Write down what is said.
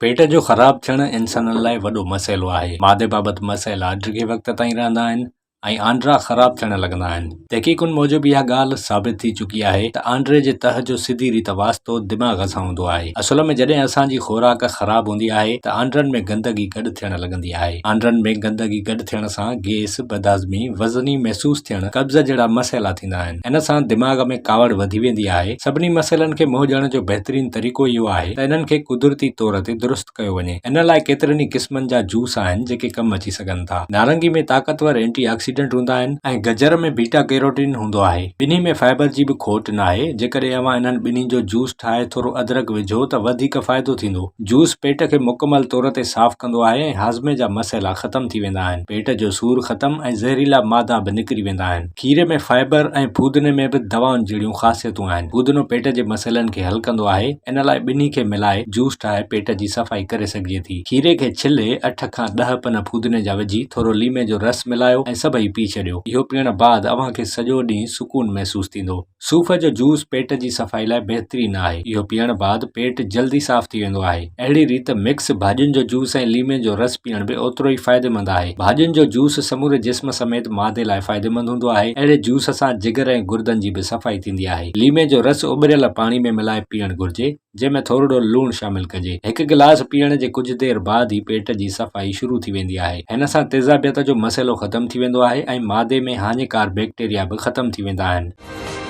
پيٽ جو خراب ٿيڻ انسانن لاء وڏو مسئلو آهي. معدي بابت مسئلا ڊگهي وقت تائين رهندا آهن ۽ آنڊرا خراب ٿيڻ لڳندا آهن. تحقيقن موجب اها ڳالهه ثابت ٿي چڪي آهي ته آنڊري جي تهه جو سڌي ريت واسطو دماغ سان هوندو آهي. اصل ۾ جڏهن اسان جي خوراڪ خراب هوندي آهي ته آنڊرن ۾ گندگي گڏ ٿيڻ لڳندي آهي. آنڊرن ۾ گندگي گڏ ٿيڻ سان گيس، بدهاضمي، وزني محسوس ٿيڻ، قبض جهڙا مسئلا ٿيندا آهن. ان سان دماغ ۾ ڪاوڙ وڌي ويندي آهي. سڀني مسئلن کي منهن ڏيڻ جو بهترين طريقو اهو آهي ته انهن کي قدرتي طور تي درست ڪيو وڃي. ان لاء ڪيترن ئي قسمن جا جوس آهن جيڪي ڪم اچي سگهن ٿا. نارنگي ۾ طاقتور اينٽي آڪسيڊنٽ هوندا آهن ۽ گجر ۾ بيٽا ڪيروٽين هوندو آهي. ٻنهي ۾ فائبر جي به کوٽ ناهي. جيڪڏهن اوهان انهن ٻنهي جو جوس ٺاهي ٿورو ادرڪ وجهو ته وڌيڪ فائدو ٿيندو. جوس پيٽ کي مڪمل طور تي صاف ڪندو آهي ۽ هاضمي جا مسئلا ختم ٿي ويندا آهن. پيٽ جو سور ختم ۽ زهريلا مادا به نڪري ويندا آهن. کير ۾ فائبر ۽ ڦودني ۾ به دوائن جهڙيون خاصيتون آهن. ڦودنو پيٽ جي مسئلن کي حل ڪندو آهي. ان لاء ٻنهي کي ملائي جوس ٺاهي پيٽ جي صفائي ڪري سگهجي ٿي. کيري کي ڇلي اٺ کان ڏهه پن ڦودني جا وجهي ٿورو ليمي جو رس ملايو ۽ سڀئي پي ڇڏيو. اهو پيئڻ بعد اوهان کي سڄو ڏينهن سڪون محسوس ٿيندو. صوف جو جوس پيٽ جي صفائي لاء بهترين آهي. اهو پيئڻ بعد پيٽ جلدي صاف ٿي ويندو آهي. اهڙي ريت مڪس ڀاڄين جو جوس ۽ ليمي جو رس پيئڻ به اوترو ئي فائديمند آهي. ڀاڄين جو جوس سموري جسم سميت معدي لاء فائديمند هوندو آهي. اهڙي جوس سان جگر ۽ گردن جي به صفائي ٿيندي آهي. ليمي جو رس اٻريل پاڻي ۾ ملائي پيئڻ گهرجي. جنهن ۾ ٿورڙو لوڻ شامل ڪجي. هڪ گلاس پيئڻ جي ڪجهه دير بعد ئي پيٽ جي صفائي شروع ٿي ويندي آهي. هن سان تيزابيت جو مسئلو ختم ٿي ويندو آهي ۽ معدي ۾ هاڃيڪار بيڪٽيريا به ختم ٿي ويندا آهن.